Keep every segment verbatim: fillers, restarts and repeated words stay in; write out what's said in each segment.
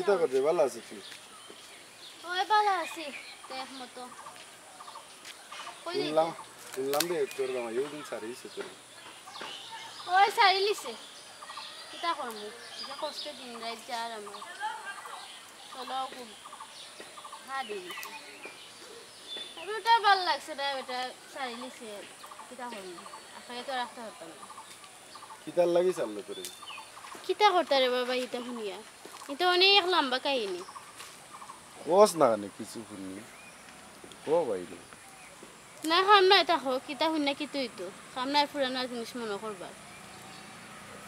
কিতা করবে? ভালা আছো তুই? ওই ভালা আছি, দেখ মতো। কই যাইতে? শুনলাম, শুনলাম রে, তোর জামাই ওই দিন ছাড়ি দিছে তোর। ওই ছাড়ি লিছে। কিতা করমু? যে কষ্টে দিন রাইত যার আমার। চলো খুব হা দিয়ে দিছে। আমি ওটা ভালা লাগছে না, ওটা ছাড়ি লিছে। কিতা করমু? আশায় তো রাখতে পারতাম না। কিতার লাগি ছাড়লো তোরে? কিতা করতা রে বাবা, ইতা শুনিয়া? ইতা অনেক লম্বা কাহিনী। কস না কেনে কিছু শুনি? ও ভাই রে। না, খাম না, ইতা হোক, ইতা শুনিয়া কিতা অইতো? খাম না, পুরানা জিনিস মনো করবার।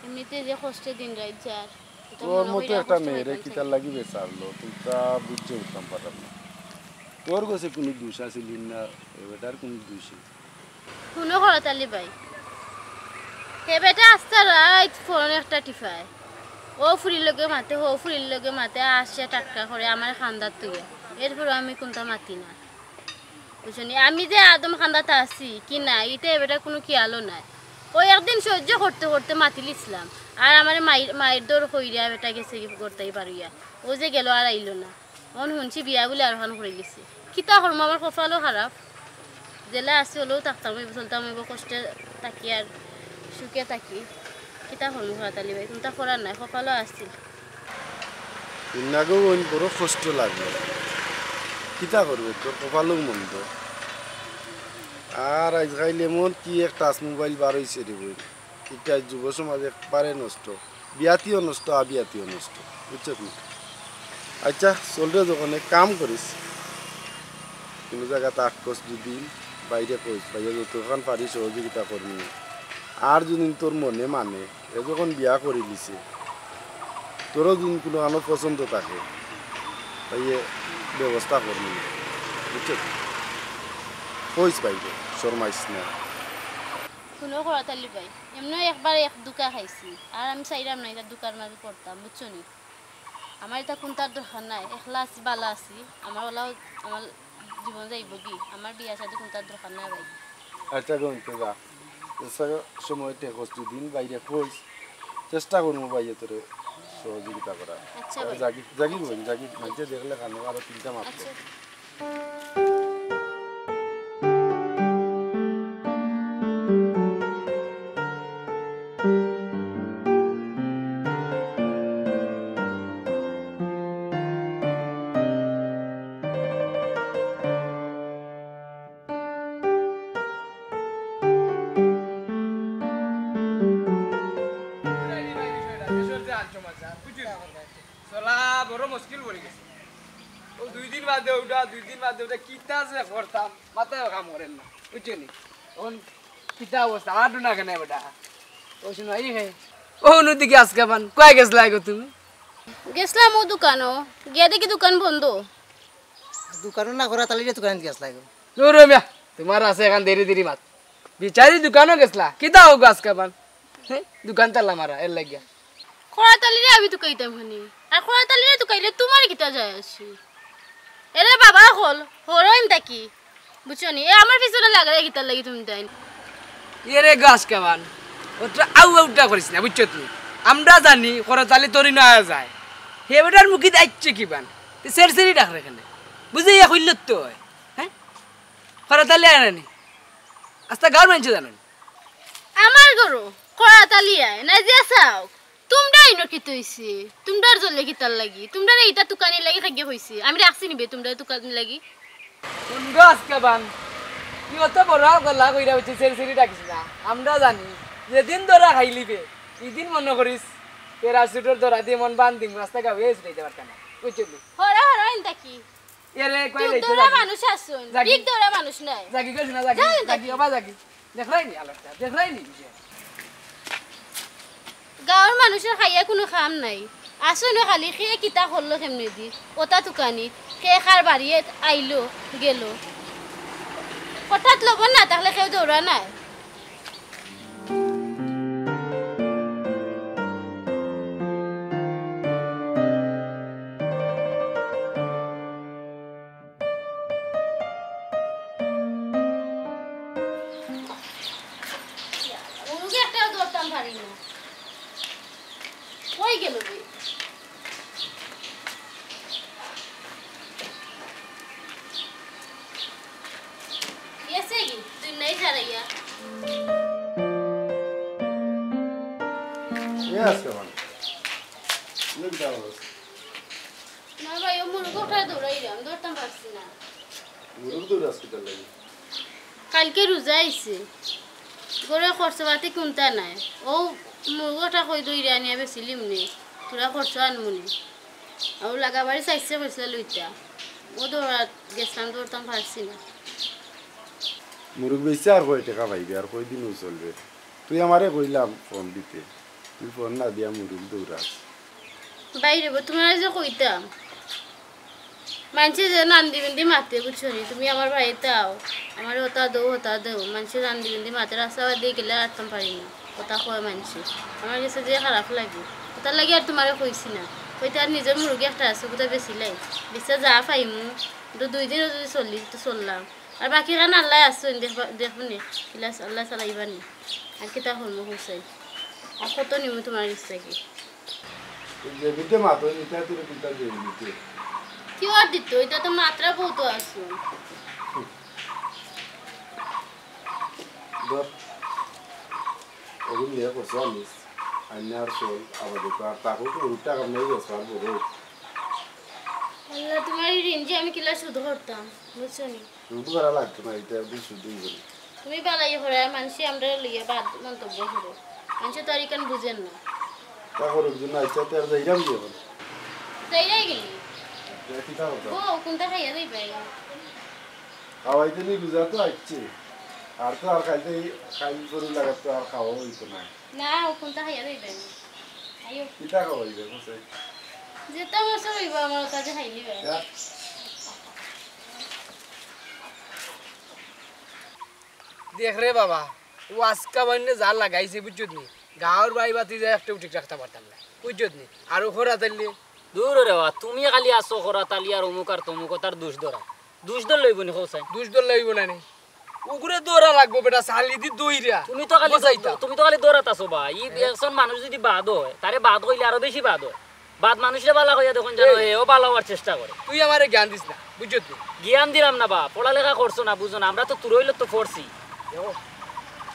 এমনিতে যে কষ্টে দিন রাইত যার, ইতা তোর মনো মতো কইরা একটা কষ্ট মেয়েরে পাইতাম কিতার চাই। লাগি বেচারলো? তুই তা বুঝতে উঠতাম পারলাম না। তোর কাছে কোনো দোষ আছিল না, এ বেটার কোনো দোষ নেই। হুনো খরাত আলী ভাই, হে বেটা আস্তা রাইত ফোন একটা টিপায়, ও ফুরির লগে মাতে, হো ফুরির লগে মাতে, আসে টাটকা করে আমার খান্দাত তুইয়া, এরপরও আমি কোনটা মাতি না, বুঝছো নি? আমি যে আদম খান্দাত আছি কি না, ইটা এ বেটার কোনো খেয়ালও নাই। ও একদিন সহ্য করতে করতে মাতিলিছিলাম, আর আমার মায়ের মায়ের দর কইরা বেটা গেছে গি করতেই পারিয়া, ও যে গেল আর আইলো না। অন হুনছি বিয়া বুলে আরোহান করি গেছে। কিতা করমু, আমার কপালও খারাপ। যেলা আছি অলাউ থাকতাম অইবো, চলতাম অইবো, কষ্টে থাকি আর সুখে থাকি। কিতা করমু খরাত আলী ভাই, কুন্তা করার নাই, কপালও আছিল। ইন্নাগো বইন বড় কষ্ট লাগলো। কিতা করবে, তোর কপালও মন্দ। আর আইজকাইল এমন কি এক টাচ মোবাইল বার অইছে রে বইন। ইটা যুব সমাজ একবারে নষ্ট, বিয়াতিও নষ্ট, আবিয়াতিও নষ্ট, বুঝছো নি? আচ্ছা, চল রে, যখন এক কাম করিস, কোনো জাগাত আটকস দুদিন, বাইরে কইস, বাইরে যতখান পারি সহযোগিতা করমু। আর যদি তোর মনে মানে, এ যখন বিয়া করি লিছে, তোরও যদি কোনো আনো পছন্দ থাকে, তাইলে ব্যবস্থা করমু, বুঝছো? কইস বাইরে, শরমাইস না। হুনো খরাত আলী ভাই, এমনেও একবার এক ধুকা খাইছি, আর আমি চাইরাম না ইতা ধুকার মাঝে পড়তাম, বুঝছো নি? আমার ইতা কুন্তার দরকার নাই, একলা আছি, বালা আছি, আমার অলাউ, আমার জীবন যাইবো গি, আমার বিয়া শাদি কুন্তার দরকার নাই ভাই। আচ্ছা গো, ইন্তে যা, আচ্ছা, সময় টেকস দুদিন বাইরে কইস, চেষ্টা করমু ভাইয়ে তোরে সহযোগিতা করার। আচ্ছা ভাই। জাগি, জাগি বইন, জাগি, মানষে দেখলে খানো আরো তিনটা মারতো। আচ্ছা। চলা বড় মুশকিল পড়ি গেছে। ও দুই দিন বাদে উঠা, দুই দিন বাদে উঠা, কিতা যে করতাম, মাথায় কাম করের না, বুঝছো নি? অখন কিতা অবস্থা, আটো না কেনে বেটা? ও শুনো, এই হে। ও নদী কি আজকে পান, কই গেছলা গো তুমি? গেছলাম ও দোকানো, গিয়া দেখি দোকান বন্ধ। দোকানো না খরাত আলীরে দোকানো গেছলা গো? দূর হ মিয়া, তুমার আছে এখান দেরি দেরি মাত। বিচারি দোকানো গেছলা, কিতা অউক আজকে পান? হে, দোকান তালা মারা, এর লাগিয়া। খরাত আলীরে আমি তুকাইতাম খানি। আর খরাত আলীরে তুকাইলে তুমার কিতা যায় আছে? এরে বাবা অকল, হরইন তাকি। বুঝছো নি? এ আমার পিছনে লাগারে কিতার লাগি তুমি তাইন? এরে গাছ কামান, অতটা আউ আউটা করিস না, বুঝছো তুই? আমরা জানি খরাত আলী তোর ইনো আয়া যায়। হে বেটার মুখিত আইচ্ছে কিবান? তুই সেরসেরি ডাক রে কেনে। বুঝে ইয়া কইলে তো অয়। হ্যাঁ? খরাত আলী আয় না নি? আস্তা গাঁওর মানষে জানইন। আমার ঘরো খরাত আলী আয় না যে চাও। তুমরা ইনো কিতা অইছে? তুমরার জ্বলে কিতার লাগি? তুমরারে ইতা তুকানির লাগি খাইগে কইছে? আমি রাখছি নিবে তুমরারে তুকানির লাগি? হুনগো আজকে বান, তুই অত বড় গলা কইরা অইছে সেরসেরি ডাকিস না। আমরা জানি, যেদিন ধরা খাইলিবে, ইদিন মনো করিস, প্যারাশুটর ধরা দিয়া মন বান দিমু, রাস্তা গাউয়ে ছুটাইতে পারতা না। বুঝলি? হরা হরা ইনতা কি? এরে, কই তুই যাইতে দৌড়া যাবি? মানুষ আছইন, জাগি। বিগ দৌড়া মানুষ নায়। জাগি কইছ না, জাগি, যাও, জাগি, জাগি। ওবা জাগি। দেখরায় নি আলাদা, দেখরায় নি যে। গাঁওর মানুষর খাইয়া কুনু কাম নাই। আছইন খালি কে কিতা করলো কেমনে দি। ওটা তুকানি, কে কার বাড়ি আইলো, গেলো। হঠাৎ লবণ না থাকলে কেউ দৌড়া নায়। মুরগি একটাও ধরতাম পারি না। কই গেল রে? আজকে মানে। তুমি কিতা করো? না ভাই, ও মুরগ ওটা দৌড়াইলাম, ধরতাম পারছি না। মুরগ দৌড়াস কিতার লাগি? কালকে রোজা আইছে, ঘরে খরচ পাতি কুন্তা নাই। ও মুরগ ওটা কই দৌড়ে আনিয়া বেচিলিম নে, তোরা খরচ আনমু নে। আর লাগাবাড়ি চাইছে কইছিল লইতা, ও দৌড়াত গেছিলাম, দৌড়তাম পারছি না। মুরগ বেচে আর কয় টেকা পাইবে, আর কয়দিন ও চলবে? তুই আমারে কইলাম ফোন দিতে, তুই ফোন না দিয়া মুরগ দৌড়াস। বাইরে গো, তোমার যে কইতাম, মানষে যে নান্দি বিন্দি মাতে, বুঝছো নি? তুমি আমার বাড়িত আও, আমার হতা দেও, হতা দেও। মানষে নান্দি বিন্দি মাতে, রাস্তা বাদ দিয়ে গেলে আর আটতাম পারি না। কথা কয় মানষে, আমার গেছে যে খারাপ লাগে। কথার লাগি আর তোমারে কইছি না। কইতে আর নিজর মুরগি একটা আছে, কোথায় বেচিলাই? বেচা যা পাইমু, তো দুই দিনও যদি চলি, তো চললাম। আর বাকি খান আল্লাহ আছইন, দেখবা, দেখবো নি, কিলা আল্লাহ চালাইবা নি। আর কিতা করমু হোসেন? আর কত নিমু তোমার গেছ থাকি? এই যে বিটে মাতো, এটা তোর কিতা দিয়ে দিতে? কি আর দিত? এটা তো মাত্রা বহুত আছে। ধর, ওগুন নিয়ে করছো আনিস। আইনে আর চল, আবার দেখো, আর তাকেও তো গরুর টাকা নেই গেছে, আর বড়। আল্লাহ, তোমার এই ঋণ যে আমি কিলা শোধ করতাম, বুঝছো নি? শুধু করা লাগতো না, এটা একদম শুধু হইব না। তুমি বালাই করে আর মানষে আমরা লইয়া বাদ মন্তব্য করো। মানষে তো আর ইখান বুঝেন না। তা করুক যে না, ইচ্ছা তো আর যাইরাম কি এখন? যাইরাই গেলি? এটা কিতা কথা? ও, কোনটা খাইয়া যাইবে? খাওয়াইতে নি বুঝা তো আইছে। আর তো আর খাইতে, খাই গরু লাগাত তো আর খাওয়া হইতো না। না, ও কোনটা খাইয়া যাইবে? আইও। কিতা খাওয়াইবে, কোথায়? যেটা মজা হইব আমার কাছে খাইলি ভাই। যা। দেখ রে বাবা, ও আজকা বান্নে যা লাগাইছে, বুঝছত নি? গাঁওর বাই বাতি যায় একটাও ঠিক রাখতে পারতাম না, বুঝছত নি? আর ও খরা তাইলে? দূর রে বাবা, তুমি খালি আছো খরা তালি আর অমুক আর তমুক, তার দোষ ধরা। দোষ ধরলে হইব নি, কও চাই? দোষ ধরলে হইব না নি? উগুরে দৌড়া লাগবো বেটা, চালি দি দইরা। তুমি তো খালি বুঝাইতাম। তুমি তো খালি দৌড়াত আছো বা। ই হ্যাঁ। একজন মানুষ যদি বাদ হয়, তারে বাদ কইলে আরো বেশি বাদ হয়। বাদ মানুষরে বালা কইয়া দেখুন জানো, এই। এও বালা হওয়ার চেষ্টা করে। তুই আমারে জ্ঞান দিস না, বুঝছত নি? জ্ঞান দিলাম না বা, পড়ালেখা করছো না, বুঝো না। আমরা তো তোর হইলে তো পড়ছি। দেখো।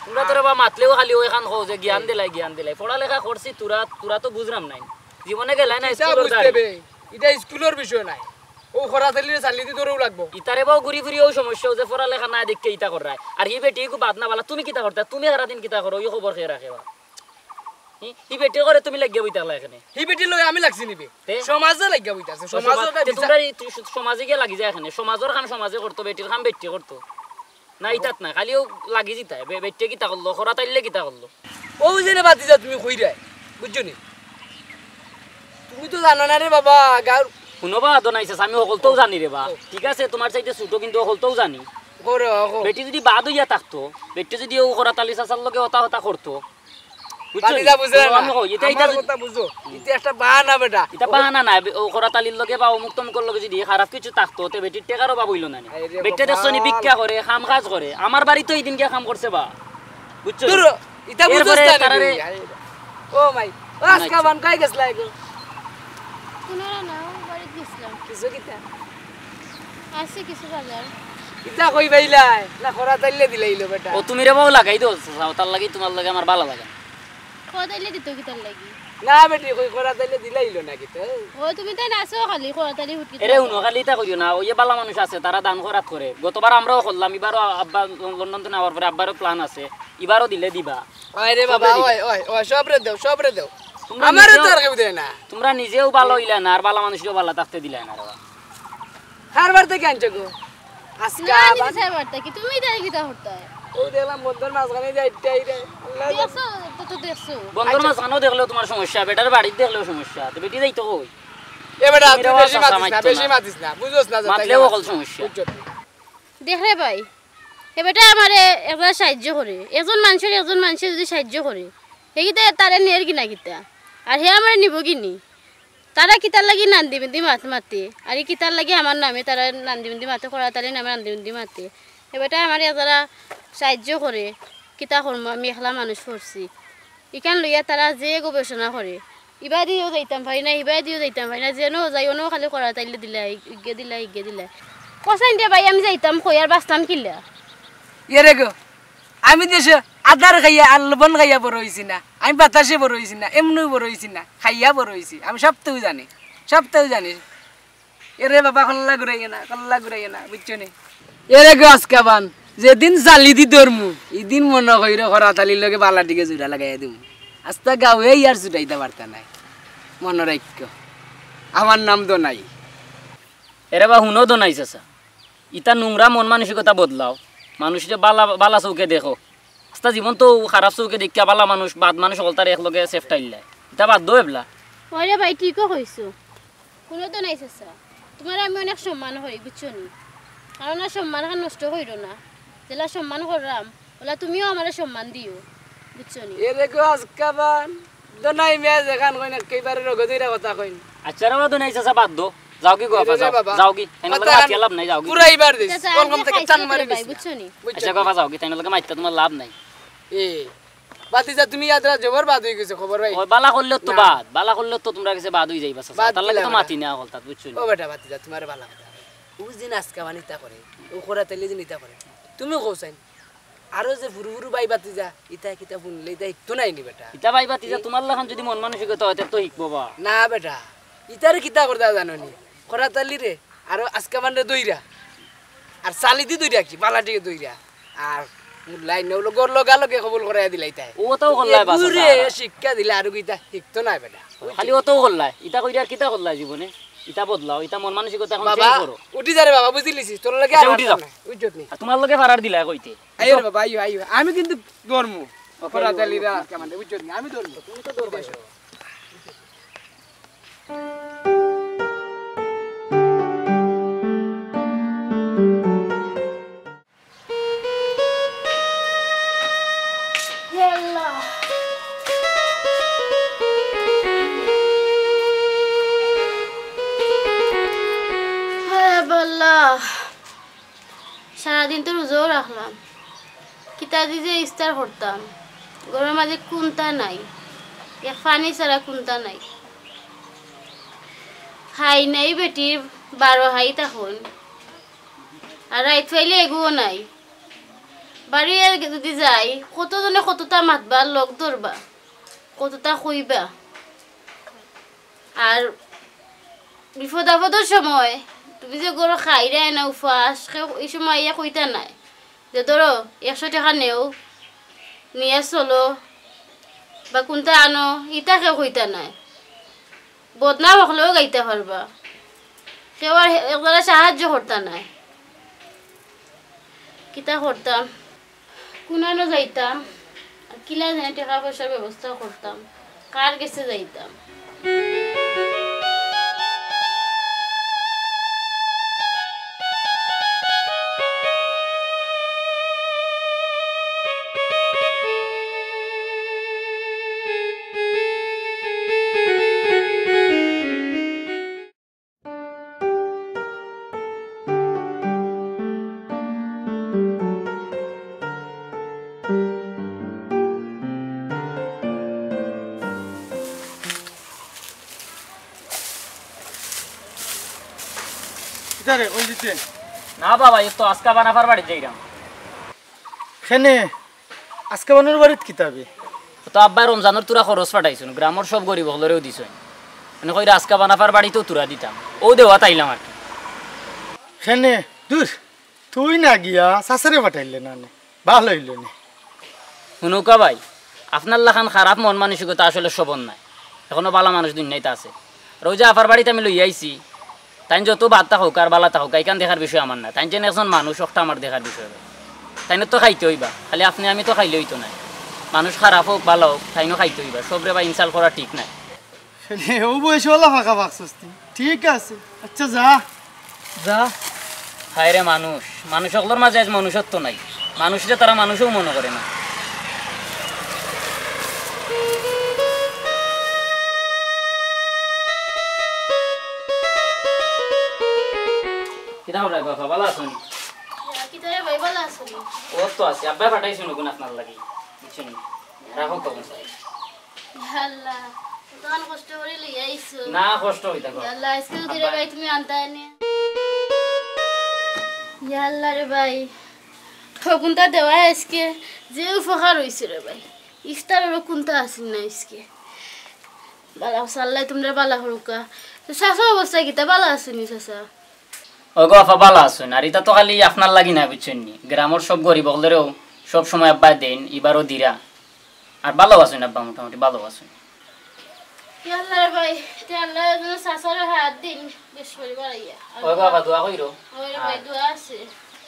তোমরা তোরা বা মাতলেও খালি ওইখান কও যে জ্ঞান এই। দিলাই, জ্ঞান দিলাই। পড়ালেখা করছি, তোরা, তোরা তো বুঝলাম নাই। জীবনে গেলাই না কিতা স্কুলের বুঝতে দাঁড়ি। বে? এটা স্কুলের বিষয় নাই। ও খরা চালিয়ে চালিয়ে দিতে ওরেও লাগবো। ইতারে বাও ঘুরি ফিরি ও সমস্যা, ও যে পড়ালেখা না দেখে ইতা কররায়। আর হি বেটি ইগু বাদ না বালা, তুমি কিতা করতা? তুমি সারাদিন কিতা করো? ওই খবর খেয়ে রাখে বা। হি, হি বেটি করে তুমি লাগিয়া বইতা লাগলা এখানে। হি বেটির লগে আমি লাগছি নিবে। তে? সমাজে লাগিয়া বইতা আছে, ও সমাজে সমাজ, ওটা তে বিচার। তোমরা এই, তুই শুধু সমাজে গিয়া লাগি যায় এখানে। সমাজর কাম সমাজে করতো, বেটির কাম বেটি করতো। না, ইতাত না, খালি ও লাগি যিতা, বে-, বেটিয়ে কিতা করলো, খরা তাইলে কিতা করলো? ও যে রে বাতিজা তুমি কইরায়, বুঝছো নি? তুমি তো জানো না রে বাবা, গাঁর হুনো বা, আদো নাইছে, আমি হকলতাউ জানি রে বা। ও। ঠিক আছে, তোমার চাইতে ছোট কিন্তু হকলতাউ জানি। করো, করো। বেটি যদি বাদ হইয়া থাকতো, বেটি যদি ও খরা তালি চাচার লগে হতা হতা করতো, বুঝছো নি? বাতিজা বুঝে না। আমি কই, এটা, এটা আমার যদি কথা বুঝো। হুম। এটা একটা বাহানা বেটা। এটা বাহানা না, বে-, ও খরা তালির লগে বা অমুক তমুকর লগে যদি খারাপ কিছু থাকতো, তে বেটির টেকার অভাব হইলো না নি। আরে বেটা দেখছো নি, কপাল। ভিক্ষা করে, কাম কাজ করে। আমার বাড়িত এই দিন গিয়া কাম করছে বা। বুঝছো? দূর, ইতা বুঝোস এরপরে না নি তারারে তুই? আরে, ও মাই, ও আজকা আচ্ছা। বান কই গেছলা এগো? কুনারা না, ও বাড়িত গেছিলাম। কিছু কিতা? আছে কিছু বাজার। ইতা কই পাইলাই? না, খরা তাইলে দিলাইলো বেটা। ও তুমি রে বাউ লাগাই দেও, চাও, তার লাগি তোমার লগে আমার ভালা লাগে না। খরা তাইলে দিত কিতার লাগি? না বেটি, কই খরা তাইলে দিলাইলো না কিতা? ও তুমি তাই নাচো খালি, খরা তাইলে হুটকি এরে হুনো, খালি ইতা করিও না, ওই যে ভালা মানুষ আছে, তারা দান খয়রাত করে। গতবার আমরাও করলাম, এবারও আব্বা লন্ডন থেকে আওয়ার পরে আব্বারও plan আছে, এবারও দিলে দিবা। ওই রে বাবা, সবরে দিবা। ওই, ওই, ওই, সবরে দেও, সবরে দেও। তোমরা আমারে নিজেও তো আর কেউ দেয় না। তোমরা নিজেও ভালা হইলা না, আর ভালা মানুষকেও ভালা থাকতে দিলা না রে বাবা। কার বাড়ি থাকি আনছো গো? আজকা না, আমি বান- নিজে বাড়ি থাকি, তুমি তাই কিতা করতায়? ও দেখলাম বন্দর মাঝখানে যাইতে আইরে। আল্লাহ জানে। দেখছো, তো, তো দেখছো। বন্দর আচ্ছা। মাঝখানেও দেখলেও তোমার সমস্যা, বেটার বাড়িত দেখলেও সমস্যা। তো বেটি যাইতো কই? এ বেটা, তুমি তুই রে বাবা বেশি চাচা মাতিস না, মারছো বেশি না। মাতিস না, বুঝোস না যে তাই মাতলেও না। হকল সমস্যা। বুঝছো তুই? দেখ রে ভাই, হে বেটা আমারে একবার সাহায্য করে, একজন মানুষের একজন মানুষে যদি সাহায্য করে, হে কিতা তারে নের কি না কিতা? আর হে আমারে নিব কি নি? তারা কিতার লাগি নান্দি বিন্দি মাত মাতে, আর ই কিতার লাগি আমার নামে তারা নান্দি বিন্দি মাতে, খরা তালির নামে নান্দি বিন্দি মাতে। হে বেটা আমারে যারা সাহায্য করে, কিতা করমু, আমি একলা মানুষ পড়ছি। ইখান লইয়া তারা যে গবেষণা করে, ইবাদিও যাইতাম পারি না, ইবাদিও যাইতাম পারি না, যেন যাই, অনো খালি খরা তাইলে দিলাই, ইগে দিলাই, ইগে দিলাই। কসাইন দে ভাই, আমি যাইতাম কই আর বাঁচতাম কিলা? ইয়ে রে গো, আমি দেশে আদার খাইয়া আর লবণ খাইয়া বড় অইছি না, আমি বাতাসে বড় অইছি না, এমনেউ বড় অইছি না, খাইয়া বড় অইছি। আমি সবতাউ জানি, সবতাউ জানি। এরে বাবা, কল্লা ঘুরাইও না, কল্লা ঘুরাইও না, বুঝছো নি? এরে গো আজকাবান, যেদিন জালি দি ধরমু, ইদিন মনো কইরো খরাতালির লগে বালাটিকে জুড়া লাগাইয়া দিমু। আস্তা গাঁওয়ে ইয়ার জুড়াইতা পারতা নায়। মনো রাখিও, আমার নাম দোনাই। এরে বা হুনো দোনাই চাচা, ইতা নোংরা মন মানসিকতা বদলাও, মানুষরে বালা, বালা চউখে দেখো। আস্তা জীবন তো খারাপ চউখে দেখিয়া বালা মানুষ, বাদ মানুষ অকলতারে একলগে সেফটাইল্লায়। ইতা বাদ দেও এবলা। ওরে ভাই, ঠিকও কইছো। হুনো দোনাই চাচা, তুমারে আমি অনেক সম্মান করি, বুঝছো নি? কারণ আর সম্মান খান নষ্ট কইরো না। যেলা সম্মান কররাম, ওলা তুমিও আমারে সম্মান দিও, বুঝছো নি? এরে গো আজকাবান, দোনাই মিয়া যেখান কইন একেবারে রোগে ধইরা কথা কইন। আচ্ছা রে বা দোনাই চাচা, বাদ দেও। যাওগি গো আফা, এরে যাও। বাবা। যাওগি। তাইন কথা লগে খান মাতিয়া লাভ নাই, যাওগি। পুরা ইবার দিস। চাচা, কলম আইজে থেকে চান খাইছি মারি রে ভাই, দিস। বুঝছো নি? বুঝছো? আচ্ছা গো আফা, যাওগি। তাইন লগে মাতিয়া তুমার লাভ নাই। এ, ভাতিজা, তুমি ইয়াদ রাত জবর বাদ অই গেছো, খবর ভাই? ওই বালা করলে তো না। বাদ, বালা করলে তো তুমরার গেছে বাদ অই যাইবা, চাচা। বাদ তার লাগি তো কিলা মাতি না অকলতাত, বুঝছো নি? ও বেটা, ভাতিজা, তুমারে বালা কথা। ও যে নাচকা বানিতা করে, ও খরাতালি যে নিতা করে, তুমি কও চাইন। আরো যে ফুরু ফুরু ভাই ভাতিজা, ইতা কিতা হুনলে, ইতা হিকতো নায় নি বেটা। ইতা ভাই ভাতিজা, তুমার লাখান যদি মন মানসিকতা অয়, তে তো হিকবো বা। না বেটা, ইতারে কিতা করতা জানো নি? খরাতালিরে, আরো আজকাবানরে দইরা। আর চালি দি দইরা কি, বালাটিকে দইরা। আর লাইন অইলো গর লগালগে কবুল করাইয়া দিলাইতায়। অতাও করলায় বা এগুরে চাচা। শিক্ষা দিলে আর ইতা হিকতো নায় বেটা। খালি অতাও করলায়, ইতা কইরা আর কিতা করলায় জীবনে? ইতা বদলাও, ইতা মন মানসিকতা অখন বাবা, change করো। উঠি যা রে বাবা, বুঝিলিছি, তোর লগে আচ্ছা, আর উঠি যাও। পারতাম না, বুঝছত নি? আর তুমার লগে ফারার দিলায় কইতে। আইও রে বাবা, আইও, আইও। আমি কিন্তু ধরমু। খরাতালিরা আজকাবানরে, বুঝছত নি? আমি ধরমু। তুমি তো ধরবায়। হে আল্লাহ। হে আল্লাহ। সারাদিন তো রোজাও রাখলাম, কিতা দি যে ইফতার করতাম, ঘরর মাঝে কুন্তা নাই, এক পানি ছাড়া কুন্তা নাই। খাই নাই বেটির বারো হাই তখন, আর রাইত পাইলে এগুও নাই। বাড়ি যদি যাই, কতজনে কততা মাতবা, লগ ধরবা, কততা কইবা। আর বিপদ আপদর সময় তুমি যে ঘরো খাইরায় না উপাস, কেউ ই সময় আইয়া কইতা নায় যে, "ধরো, একশো টেকা নেও, নিয়া চলো, বা কুন্তা আনো", ইতা কেউ কইতা নায়। বদনাম হকলেও গাইতা পারবা, কেউ আর একজনে সাহায্য করতা নায়। কিতা করতাম? কুনানো যাইতাম, আর কিলা জানি টেকা পয়সার ব্যবস্থা করতাম, কার গেছে যাইতাম। কিতারে, ওই দিতে? না বাবা, ই তো আজকাবান আফার বাড়িত যাইরাম। কেনে? আজকাবানর বাড়িত কিতা বে? তো আব্বায় রমজানর থুড়া খরচ পাঠাইছইন, গ্রামর সব গরিব অকলরেউ দিছইন। মানে কইরা আজকাবান আফার বাড়িতও থুড়া দিতাম। অউ দেওয়াত আইলাম আর কি। কেনে? দুর, তুই না গিয়া চাচারে পাঠাইলে না নে। ভালা অইলো নে। হুনউক্কা ভাই, আপনার লাখান খারাপ মন মানসিকতা আসলে সবর নায়। এখনো ভালা মানুষ দুনিয়াত আছে। আর অউ যে আফার বাড়িত আমি লইয়া আইছি, তাইন যত বাদ থাকউক্কা আর ভালা থাকউক্কা, ইখান দেখার বিষয় আমার নায়। তাইন যেন একজন মানুষ, অখটা আমার দেখার বিষয়। তাইনর তো খাইতে অইবা, খালি আপনে আমি তো খাইলে অইতো নায়। মানুষ খারাপ অউক, ভালা অউক, তাইনও খাইতে অইবা। সবরে ভাই insult করা ঠিক নায়। অউ বয়সে অলা ফাঁকা ফাঁকছস তুই। ঠিক আছে, আচ্ছা যা, যা। হায়রে মানুষ, মানুষ অকলর মাঝে আইজ মনুষ্যত্ব নাই। মানুষরে তারা মানুষও মনো করে না। কিতা খবর আব্বা, ভালা আছইন? ইয়া, কিতা রে ভাই, ভালা আছইন? অউ তো আছি, আব্বায় পাঠাইছইন অগুন আপনার লাগি, বুঝছইন? রাখউক্কা। ইয়া আল্লাহ, অতখান কষ্ট করি লইয়া আইছো। না, কষ্ট অইতা কও। ইয়া আল্লাহ, আইজকে যদি রে আব্বা ভাই তুমি আনতায় নি। ইয়া আল্লাহ রে ভাই, ও কুন্তা দেওয়ায় আইজকে যে উপকার অইছে রে ভাই, ইফতারর কুন্তা আছিল না আইজকে। বালা, আল্লায় তুমরারে বালা করুক্কা। তো চাচার অবস্থা কিতা, বালা আছইন নি চাচা? অয় গো আফা, বালা আছইন। আর ইতা তো খালি আপনার লাগি না, বুঝছইন নি, গ্রামর সব গরিব অকলরেও সব সময় আব্বায় দেইন, ইবারও দিরা। আর বালাউ আছইন আব্বা, মোটামুটি বালাউ আছইন। ইয়া আল্লাহ রে ভাই, তে আল্লায় যেন চাচারে হায়াত দিন, বেশ করি বাড়াইয়া। অয় গো আফা, দোয়া কইরো। অয় রে ভাই, আর দোয়া আছে।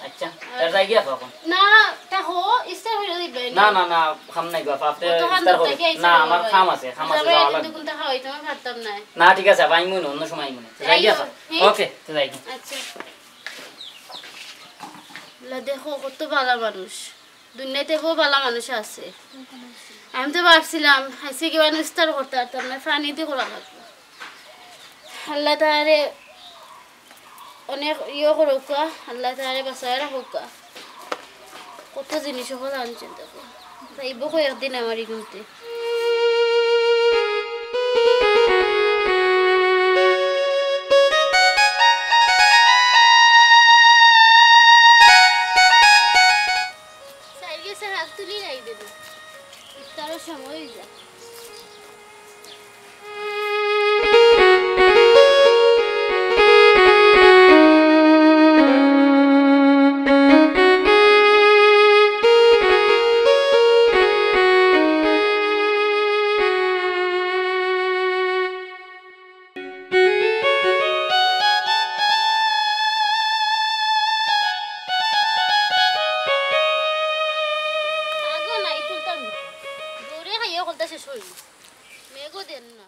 আচ্ছা, আর তে যাইগি আফা অখন? না, তা হো, ইফতার করিয়া দিবায় নি। না, না, না, কাম নাই গো আফা, আপনে ইফতার করো। না, আমার কাম আছে, কাম আছে, যাওয়া লাগবো। কুন্তা খাওয়াইতাম পারতাম না। না, ঠিক আছে আফা, আইমু নে, অন্য সময় আইমু নে। তে যাইগি আফা? হ্যাঁ। ওকে, তে যাইগি। আচ্ছা। লা দেখো, কত বালা মানুষ। দুনিয়াত বড় বালা মানুষ আছে। আমি তো ভাবছিলাম, আইজকে কিবা ইফতার করতাম পারতাম না, পানি দি করা লাগবো। আল্লায় তারে অনেক ইয়ে করুক্কা, আল্লায় তারে বাঁচাইয়া রাখুক্কা। কত জিনিস অকল আনছইন দেখো। যাইবো কয়েকদিন আমার ইগুনতে। সাইড গেছে, হাত তুলি নাই দেবো। ইফতারর সময় অই যায়। আগো নাই তুলতাম। জোরে খাইয়া কলতা শেষ অইল। মেঘও দেন না।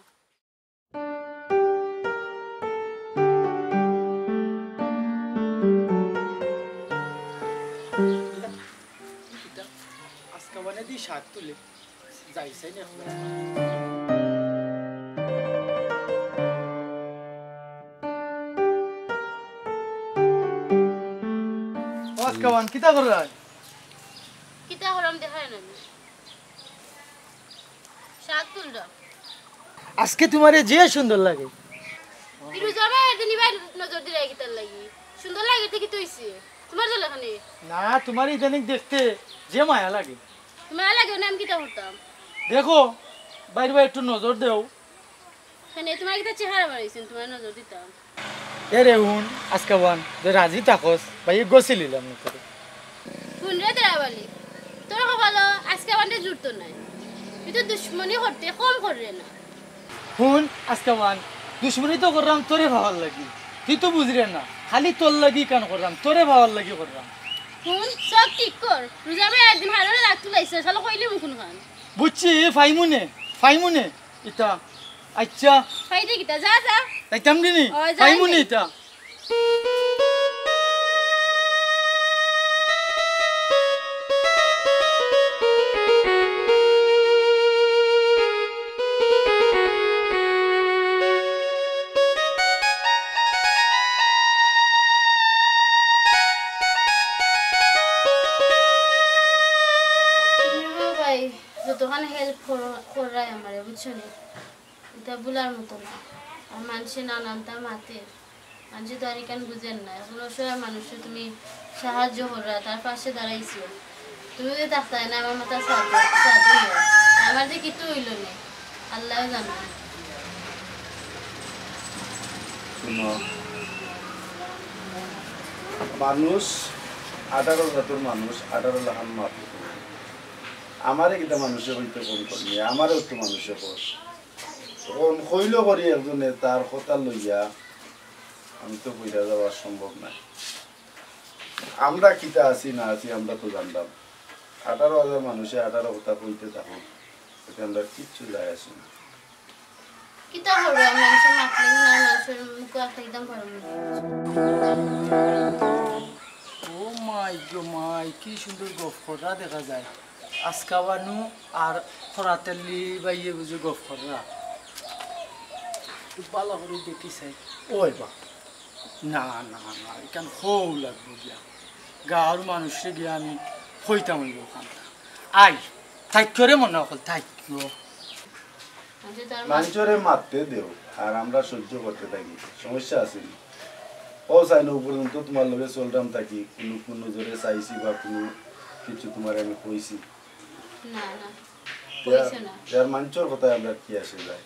আজকে মানে দি শাক তুলে যাই চাই না। ও আজকে ওয়ান কিতা কররায়? কিতা কররাম দেখায় না। শাক তুলরাম। আজকে তুমারে যে সুন্দর লাগে। ই রোজা মাইয়ার দিন ইবায় নজর দিরায় কিতার লাগি? সুন্দর লাগে তে কিতা অইছে? তুমার জ্বালা খানে? না, তুমারে ইদানিং দেখতে যে মায়া লাগে। মায়া লাগে, অনে আমি কিতা করতাম? দেখো, বাইর বাইর একটু নজর দেও। কেনে, তুমার কিতা চেহারা বাড়াইছে, তুমার নজর দিতাম? এরে হুন, আজকে ওয়ান, যে রাজি থাকস, ভাই, গোসিল ইলাম না তোরে। হুন রে দেরাবালি, তোর কপালো আজকে ওয়ানরে জুটতো নায়। তুই তো দুশমনি করতে কম কররে না। হুন, আজকে ওয়ান, দুশমনি তো কররাম তোরে পাওয়ার লাগি। তুই তো বুঝরে না, খালি তোর লাগি কান কররাম, তোরে পাওয়ার লাগি কররাম। হুন, চোখ ঠিক কর, রোজা মাইয়ার দিন হাররে রাগ তুলাইছে, শালা কইলি মুখুন খান। বুঝছি, ফাইমুনে, ফাইমুনে। ইতা, আচ্ছা। ফাইদে কিতা? যা, যা। যাইতাম নি নি? ওই, যা, ফাইমু নি যাই। ইতা। তুমি বাবাই যতখান হেল্প করো, কররায় আমারে, বুঝছো নি? ইতা ভুলার মতো না। আর মানষে নানানতা মাতে, মানষে তো আর ইখান বুঝের না। এখন অসহায় মানুষরে তুমি সাহায্য কররা, তার পাশে দাঁড়াইছো। তুমি যদি থাকতায় না, আমার মাথার ছাদ, ছাদ অইলো। আমার যে কিচ্ছু অইলো নে, আল্লায় জানে। শুনো, মানুষ আঠারো জাতর মানুষ, আঠারো লাখান মাত। আমারে কিতা মানুষে কইতে কম করনি, আমারেও তো মানুষে কর। কম কইলো করি একজনে তার কথা লইয়া আমি তো কইরা যাওয়া সম্ভব নায়। আমরা কিতা আছি না আছি আমরা তো জানতাম। আঠারো হাজার মানুষে আঠারো কথা কইতে থাকুক, এতে আমরা কিচ্ছু যায় আসে না। কিতা করবো, আমি মানষে মাতলে না, মানষর মুখো আটকাইতাম পারবো না। ও মাই গো মাই, কি সুন্দর গফ করা দেখা যায়। আজকা বানু আর খরাতেলি বাইয়ে বুঝে গফ করা। একটু ভালা করি দেখি চাই। ওই বা। না, না, না, ইখান হউ লাগবো গিয়া। গাঁওর মানুষরে গিয়া আমি কইতাম অইবো অখানতা। আই, থাইক্য রে মনো অকল, থাইক্য। মানষরে মাততে দেও, আর আমরা সহ্য করতে থাকি, সমস্যা আছে নি? ও চাই না পর্যন্ত তুমার লগে চলরাম থাকি, কুনু, কুনু নজরে চাইছি বা কুনু কিছু তোমারে আমি কইছি? না, না, কইছো না। ইয়ার মানষর কথায় আমরার কি আসে যায়?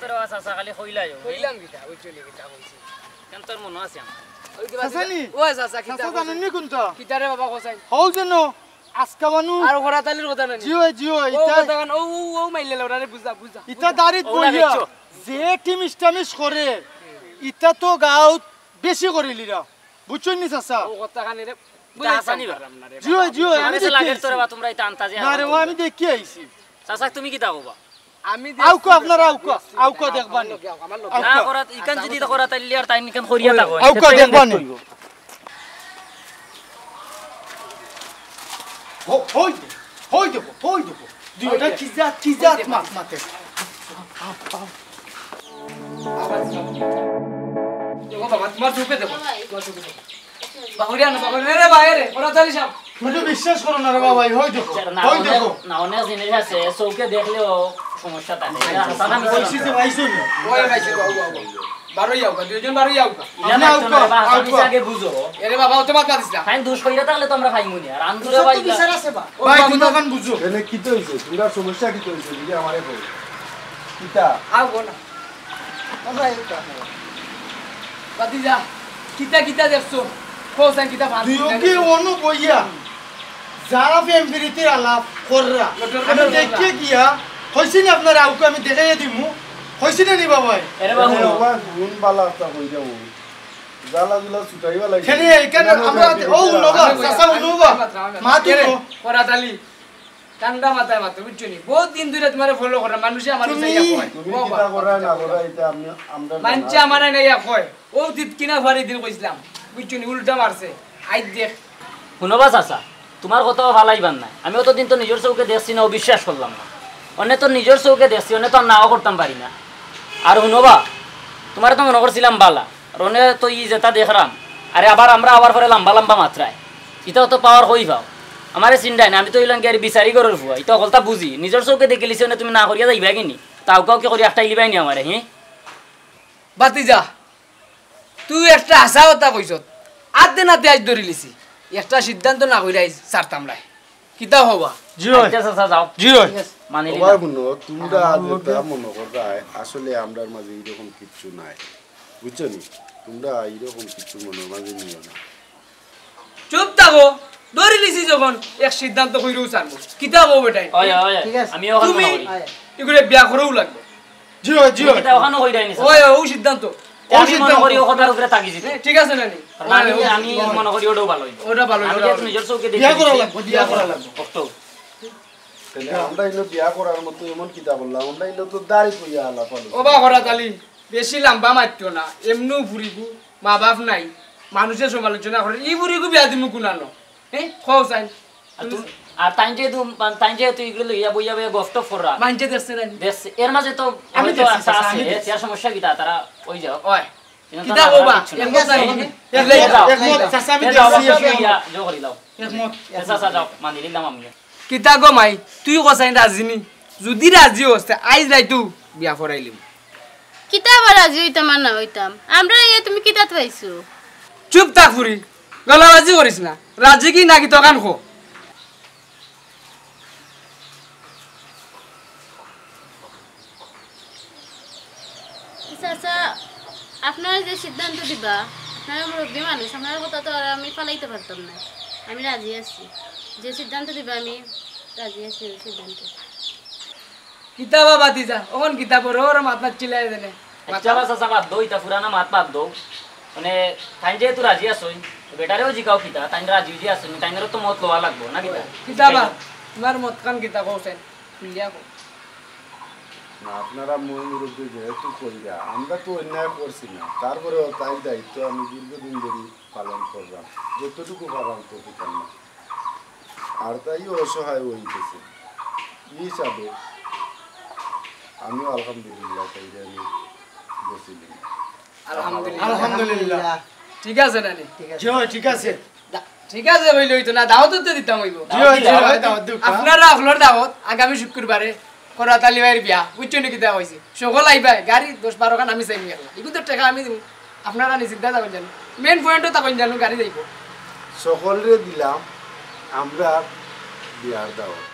তোর বাবা চাচা খালি কইলাই। কইলাম কিতা, কইছো নি কিতা কইছি? কেন তোর মনো আছে আমার? ওই যে চাচা নি? ও চাচা, কিতা চাচা কইছো? জানেন নি কোনটা? কিতা রে বাবা কইছাই? হউ যেন। আজকা মানু। আর করাত আলীর কথা নানি? জি অয়, জি অয়, ও ইতা কথা কান, ও, ও, ও মাইলে ওরারে বুঝা, বুঝা, ইতা বুঝা। দাড়িত ও না বইয়া দেখছো? যে টিমিস টামিস করে, ইতা তো গাঁওত বেশি করিলিরা। বুঝছইন নি চাচা? ও কথা কানে রে, ইতা বুঝাইতাম হাসানি বা? পারলাম না রে জি অয়, বাবা। জি অয়, আমি তোমার কাছে দেখি লাগের আইছি। তোরে বা তোমরা ইতা আন্তাজে না রে, ও আহান আমি করো। দেখি আইছি। চাচা, তুমি কিতা কইবা? আমি আউক্কা দেখছি আপনারা, আউক্কা, আউক্কা দেখবানি। আমার লগে, আমার লগে। না আউক্কা। করাত, ইখান যদি তো করাত আইলে আর তাইন ইখান করিয়া থাকো। আউক্কা দেখবানি। হ-, হই দে, হই দেবো, হই দেবো। দুইটা কি জাত, কি জাত মাত মাতে। দেখো বাবা, তোমার চোখে দেখো, তোমার চোখে দেখো। বাহুরিয়া না, বাহুরিয়া রে, বাইরে রে, ওরা তালি সাহেব। তুমি বিশ্বাস করো না রে বাবা, হই দেখো, না, হই অনেক, দেখো। না, অনেক জিনিস আছে, চোখে দেখলেও সমস্যা থাকে। এটা হাসান আমি কইছি যে ভাই শুনি। ওই ভাই, ওই, ওই, ওই। বারোই আউকা, দুইজন বারোই আউকা। ইলা আপনি মারতো না রে বা, আউকা, হাসান আউকা। আগে বুঝো। এরে বাবা, ও তো মাত মাতিস না। তাই দুষ কইরা থাকলে তো আমরা খাইমু নি। আর আন্দুরে আচ্ছা, ভাই তুমি ইলা। স্যার আছে বা? ও ভাই, বাবা, তুমি ওখান বুঝো। এনে কিতা অইছে? তোমরা সমস্যা কিতা অইছে? যদি আমারে কও। কিতা? আও গো না। বাবা, এই তো আছে। বাতিজা, কিতা কিতা দেখছো? কও চাই কিতা ভান? দুইওকে অনো বইয়া যা প্রেম প্রীতির আলাপ কররা। লটর আমি পটর দেখে কররা। গিয়া, কইছি না আপনার আউকে আমি দেখাইয়া দিমু। কইছি না নি বাবাই? এরে বাবু। এ বাবা, গুণ বালা একটা কই যাবো। জ্বালা গুলা ছুটাইবা লাগে। খেলে এখানে কেন আমরা করে ও দিবি? উনবা, চাচা উনবা। মাত এরে, উনো। করাত আলী। ঠান্ডা মাথায় মাতো, বুঝছো নি? বহুত দিন ধরে তোমারে follow করা, মানুষে আমার তুমি, চাইয়া কয়। তুমি ও কিতা বাবা। করা না করা, এটা আমি, আমরা মানছে জানা আমার আছে। নাই ইয়া কয়। ও দিত কিনা ফারি দিন কইছিলাম, বুঝছো নি? উল্টা মারছে। আই দেখ। হুনো বা চাচা, তোমার কথা ফালাইবার নাই। আমি অতদিন তো নিজর চউখে দেখছি না, অবিশ্বাস করলাম না। অনে তো নিজর চউখে দেখছি, অনে তো আর নাও করতাম পারি না। আর হুনো বা, তোমারে তো মনো করছিলাম বালা। আর অনে তো ই যেটা দেখরাম, আরে আবার আমরা আবার পরে লম্বা লম্বা মাতরায়। ইতা অত power কই পাও? আমারে চিনরায় না, আমি তো অইলাম গিয়া বিচারি ঘরর ফুয়া, ইতা হকলতা বুঝি। নিজর চউখে দেখিলিছি অনে তুমি না করিয়া যাইবায় গি নি? তাও কাও কি করি আটকাইলিবায় নি আমারে, হি? বাতিজা, তুই একটা হাছা কথা কইছত। আতে নাতে আইজ ধরিলিছি। একটা সিদ্ধান্ত না কইরা আইজ ছাড়তাম নায়। কিতা কও বা? জি অয়। আচ্ছা, চাচা, যাও। জি অয়। মানিলিলাম। হুনো, তোমরা যেটা মনো কররায়, আসলে আমরার মাঝে ইরকম কিচ্ছু নাই। বুঝছো নি? তোমরা ইরকম কিচ্ছু মনর মাঝে নিও না। চুপ থাকো, ধরিলিছি যখন, এক সিদ্ধান্ত কইরাউ ছাড়মু। কিতা কও বেটাইন? অয়, অয়, অয়। ঠিক আছে। আমি অখন তুমি মনো করি। ইগুরে বিয়া করাউ লাগবো। জি অয়, জি অয়। কিতা অখানো কইরায় নি, চাচা? অয়, অয়, অউ সিদ্ধান্ত। তে আমি মনো করি অউ কথার উপরে থাকি যিতে। হ্যাঁ, ঠিক আছে না নি? কারণ আমি, অয়, অয়, আমি অয়। মনো করি অটাউ ভালা অইবো। অটা ভালা অইবো, আমি অটা যেহেতু ভালা অইবো। নিজর চউখে দেখি বিয়া করা দিছি। লাগবো, বিয়া করা লাগবো। অক্ত। তাইলে আমরা ইনো বিয়া করার মতো এমন কিতা করলাম? আমরা ইনো তো দাড়ি কইয়া আলাপ আলোচনা। ও বা করাত আলী, বেশি লম্বা মাতিও না। এমনেউ ফুরিগু, মা বাপ নাই, মানুষে সমালোচনা করে। ই ফুরিগু বিয়া দিমু কুনানো? হে, কও চাই। আর তুমি, আর তাইন যেহেতু, তাইন যেহেতু ইগুরে লইয়া বইয়া বইয়া গফ টফ কররা। মানষে দেখছে না নি? দেখছে। এর মাঝে তো আমি হয়তো দেখছি, আশা চাচা, আছে। আমি দেখছি। এর সমস্যা কিতা? তারা অই যাও। অয়। ইনো তো কিতা না কও বা? করার কিচ্ছু নাই। একমত নাই। একমত, একমত, চাচা, আমি এ যাও, দেখছি, বাবা, একমত। ইয়া, জো করি লাও। একমত। এ চাচা, যাও, মানিলিলাম আমি। কিতা গো মাই, তুই কও চাই রাজি নি? যুদি রাজি অস, তে আইজ রাইতউ বিয়া করাইলিমু। কিতা আবার রাজি অইতাম আর না অইতাম? আমরারে ইয়া তুমি কিতাত পাইছো? চুপ থাক ফুরি, গলাবাজি করিস না। রাজি কি না কিতা অখান ক। চাচা, আপনারা যে সিদ্ধান্ত দিবা, আপনারা মুরব্বি মানুষ, আপনারার কথা তো আর আমি ফালাইতাম পারতাম না। আমি রাজি আছি, যে সিদ্ধান্ত দিবা আমি রাজি আছি ওই সিদ্ধান্তে। কিতা বা বাতিজা, অখন কিতা বড় বড় মাত মাতরায় যেনে। আচ্ছা বা চাচা, বাদ দেও, ইতা পুরানা মাত বাদ দেও। মানে, তাইন যেহেতু রাজি আছইন, বেটারেও জিকাও কিতা, তাইন রাজি যদি আছইন, তাইনরও তো মত লওয়া লাগবো, না কিতা? কিতা বা, তোমার মতখান কিতা কও চাই, খুলিয়া কও। না, আপনারা ময় মুরব্বি যেহেতু কইরা, আমরা তো অন্যায় করছি না, তারপরেও তাইর দায়িত্ব আমি দীর্ঘদিন ধরি পালন কররাম, যতটুকু পাররাম ততটুকু। আর তাইও অসহায় অইগেছে। ই হিসাবে আমিও আলহামদুলিল্লাহ, তাইরে আমি গেছিলাম। আলহামদুলিল্লাহ। আলহামদুলিল্লাহ। ঠিক আছে না নি? ঠিক আছে। জি অয়, ঠিক আছে। দা-, ঠিক আছে বইলে অইতো না, দাওয়াত তো দিতাম অইবো। জি অয়, জি অয়, দাওয়াত দিতাম। আপনারা আপনার দাওয়াত আগামী শুক্রবারে করাত আলী ভাইর বিয়া, বুঝছো নি কিতা কইছি? সকল আইবায়, গাড়ি দশ বারো খান আমি চাইমু একলা। ইগুন তো টেকা আমি দিমু। আপনারা নি চিন্তা থাকইন জানো। মেইন পয়েন্টও থাকইন জানো, গাড়ি যাইবো। সকলরে দিলাম আমরা বিয়ার দাওয়াত।